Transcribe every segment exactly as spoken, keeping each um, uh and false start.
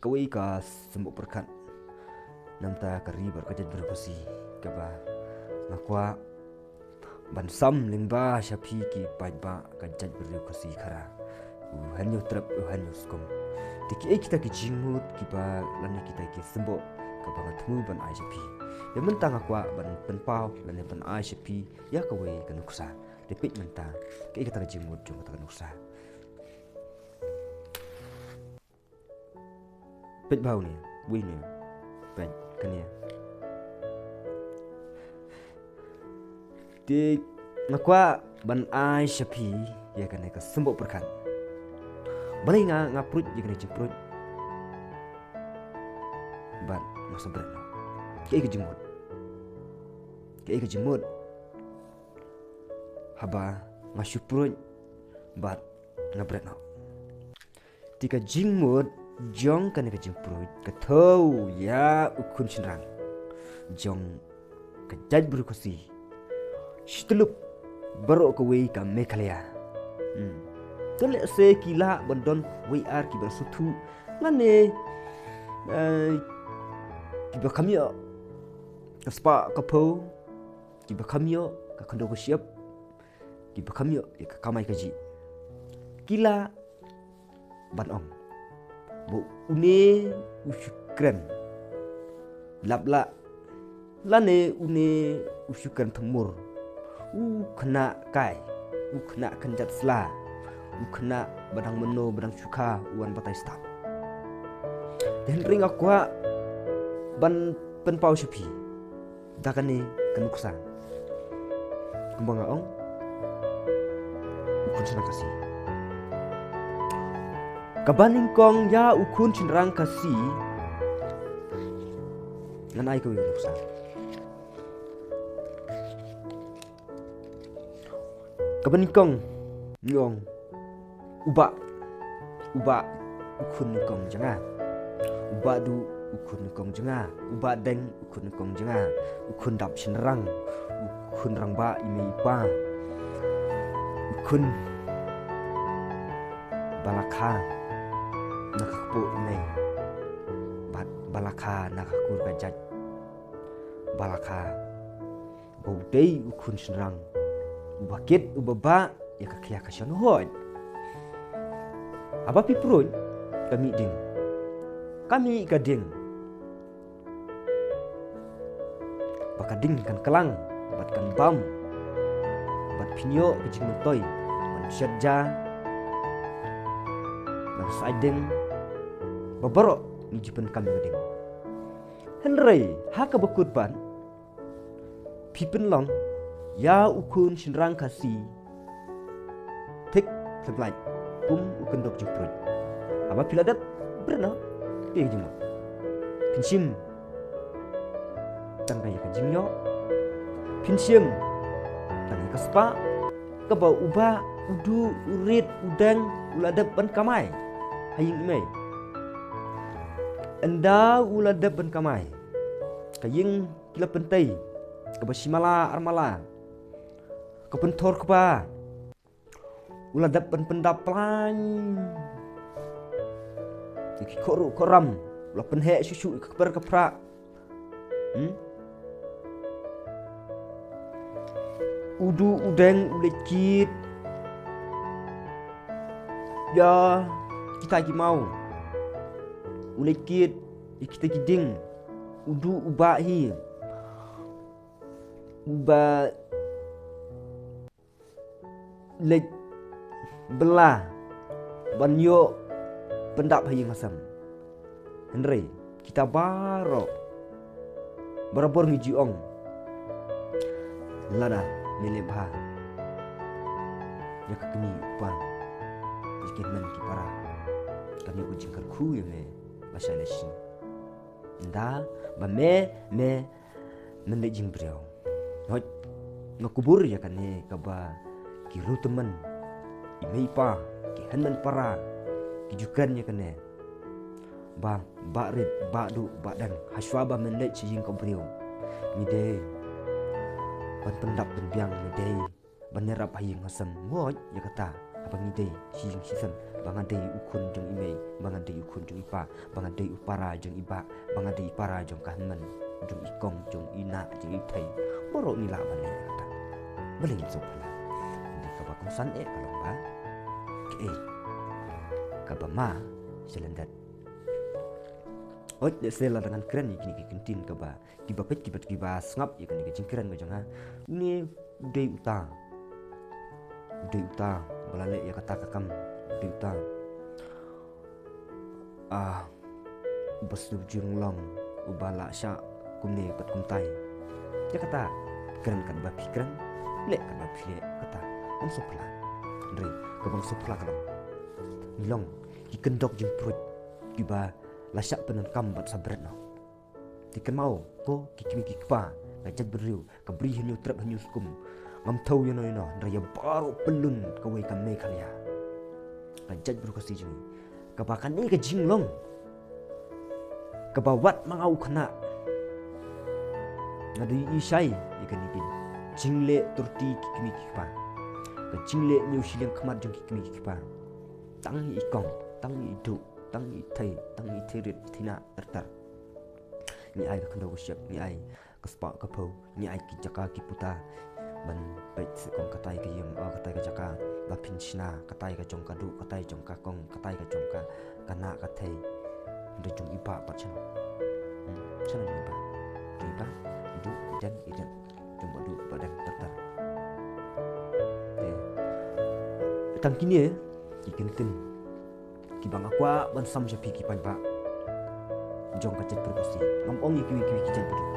kawei ka symboh pyrkhat namar ka ri bad ka jaitbynriew Khasi kaba nga kwah ban sam lyngba sha phi ki paidbah ka jaitbynriew Khasi Khara. U Hynñiewtrep, u Hynñiewskum. Te kiei kita ki jingmut kiba lane kita ki symboh kaba nga thmu ban ai sha phi. Ïa mynta nga kwah ban pynpaw lane ban ai sha phi ïa kawei ka nuksa. Te peit mynta kiei kita ki jingmut jong kata ka nuksa. Peit bha une, wei une. Peit kane. Te nga kwah ban ai sha phi ïa kane ka symboh pyrkhat. Balei nga, nga pruid ïa kane ka jingpruid. Bad nga sa bret noh. Kiei ka jingmut. Kiei ka jingmut. Haba nga shu pruid bad nga bret noh. Te ka jingmut jong kane ka jingpruid ka thew ïa u khun shynrang jong ka jaitbynriew Khasi. Shi tyllup baroh kawei ka Meghalaya. Hmm. Te lehse ki lah ban don wei ar kiba sngewthuh lane, eh, kiba kham ïoh ka spah ka phew, kiba kham ïoh ka khyndew ka shyiap, kiba kham ïoh ïa ka kamai kajih. Ki lah ban ong ba une u shu kren lap lah lane une u shu kren thmur, u khynnah kai, u khynnah kynjat sla, u khynnah ba dang mynno ba dang shu kha u wan batai stad. Te hynrei nga kwah ban pynpaw sha phi da kane ka nuksa. Kumba nga ong, u khun shynrang Khasi. Kaba nyngkong ïa u khun shynrang Khasi. Ngan ai kawei ka nuksa. Kaba nyngkong ngi ong u Bah. U Bah u khun nyngkong jong nga. U Bah Duh u khun nyngkong jong nga. U Bah Deng u khun nyngkong jong nga. U khun dap shynrang. U khun rangbah i mei i pa. U khun ba la kha na ka kpoh i mei bad ba la kha na ka kur ka jait. Ba la kha ba u dei u khun shynrang uba kit uba bah ïa ka khia ka shon, hooid. Haba phi pruid ka mih ding, ka mih ka ding, ba ka ding kan klang bad kan bam bad phin ïoh ka jingmyntoi ban shet ja, ban sait ding, ba baroh ngi ju pyndonkam ïa ka ding. Hynrei ha kaba kut pat phi pynlong ïa u khun shynrang Khasi thik thep lait kum u kyndok jingpruid. Haba phi la dep bret noh, phi jingmut, phin shim tang ïa ka jingïoh, phin shim tang ïa ka spah kaba u Bah, u Duh, u Rit, u Deng u la dep ban kamai ha ïing i mei. Ynda u la dep ban kamai, ka ïing ki la pyntei kaba shi mala ar mala, ka pynthor kba, u la dep ban pyndap plan ïa ki khorruh khorram, u la pynheh shuh shuh ïa ka kper ka phrah. Hmm? U Duh u Deng u leit kit ïa kita ki maw, u leit kit ïa kita ki ding. U Duh u Bah hi uba leit bylla ban ïoh pyndap ha ïing ha sem. Hynrei kita baroh barabor ngi ju ong, lada me leh bha ïa ka kmie u kpa, ïa ki hynmen ki para, kan ïoh ka jingkyrkhu ïa me lashai lashisngi. Ynda ba me, me, men leit jingbriew. Hooid, nga kubur ïa kane kaba ki riewtymmen, i mei i pa, ki hynmen para ki ju kren ïa kane. Ba Bah Rit, Bah Duh, Bah Deng, hashwa ba men leit sha ïing ka briew, me dei ban pyndap pynbiang, me dei ban ïarap ha ïing ha sem. Hooid, ïa kata Haba ngi dei shi ïing shi sem, ba nga dei u khun jong i mei, ba nga dei u khun jong i pa, ba nga dei u para jong i bah, ba nga dei i para jong ka hynmen, jong i kong, jong i nah, jong i thei. Baroh ngi lah ban leh ïa kata. Balei ngim sngewphylla? Hynrei kaba kongsan eh ka long ba, kaei kaba ma sha lyndet. Hooid, lehse lada ngan kren ïa kine ki kyntien kaba, kiba peit, kiba, kiba sngap ïa kane ka jingkren ka jong nga, une u dei uta, u dei uta ba la leh ïa kata ka kam, u dei uta, ah, uba sniew jinglong, uba la shah kumne bad kumtai. Ïa kata, kren katba phi kren, leh katba phi leh, kata. Ngam sngewphylla. Hynrei kaba nga sngewphylla ka long, ngi long ki kyndok jingpyrshah kiba la shah pyndonkam bad sa bret noh. Te kynmaw ko ki kmie ki kpa, ka jaitbynriew, ka Bri Hynñiewtrep Hynñiewskum, ngam thew ïano ïano, hynrei ïa baroh pyllun kawei ka Meghalaya, ka jaitbynriew Khasi jong ngi, kaba kane ka jinglong, kaba wat ma nga u khynnah nga dei i shai ïa kane ka jingleh turti ki kmie ki kpa, ka jingleh ñiew shiliang khmat jong ki kmie ki kpa. Tang i kong, tang i duh, tang i thei, tang i theirit, i thei nah, ter ter. Ngi ai ka khyndew ka shyiap, ngi ai ka spah ka phew, ngi ai ki jaka ki puta ban peit, se kong katai ka ïing, oh, katai ka jaka ba phin shna, katai ka jong ka duh, katai jong ka kong, katai ka jong ka, ka nah ka thei. Hynrei jong i bah pat shano? Hmm, shano jong i bah? Jong i bah i duh, i den, i den. Jong ba duh ba den ter ter. Te tang kine ki kyntien kiba nga kwah ban sam sha phi ki paidbah jong ka jaitbynriew Khasi. Ngam ong ïa kiwei kiwei ki jaitbynriew.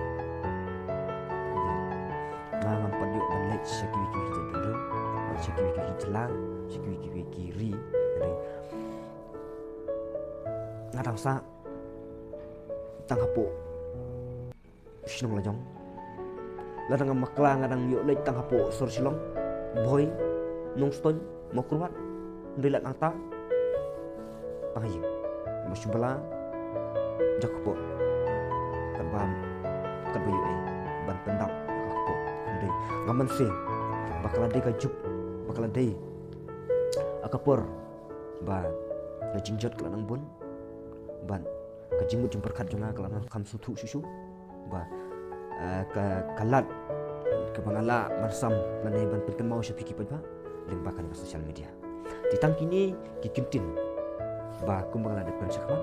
Nga ngam pat ïoh ban leit sha kiwei kiwei ki jaitbynriew, sha kiwei kiwei ki jylla, sha kiwei kiwei ki ri. Hynrei nga dang sah tang hapoh shnong la jong. Lada ngam bakla nga dang ïoh leit tang hapoh sor Shillong, Bhoi, Nongstoiñ, Mawkyrwat. Hynrei lada nangta, tang ha ïing, ba shu bylla, jaka kpoh, katba, katba ïoh ei ban pyndap jaka kpoh. Hynrei ngam mynsiem ba ka la dei ka juk, ba ka la dei ka por ba ka jingjot ka la nang bun, bad ka jingmut jingpyrkhat jong nga ka la nang kham sngewthuh shuh shuh. Ba, eh, ka, ka lad kaba nga lah ban sam lane ban pynkynmaw sha phi ki paidbah lyngba kane ka social media. Te tang kine ki kyntien ba kumba nga la dep kren shakhmat,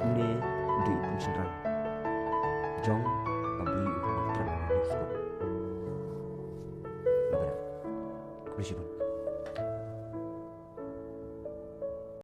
une u dei u khun shynrang jong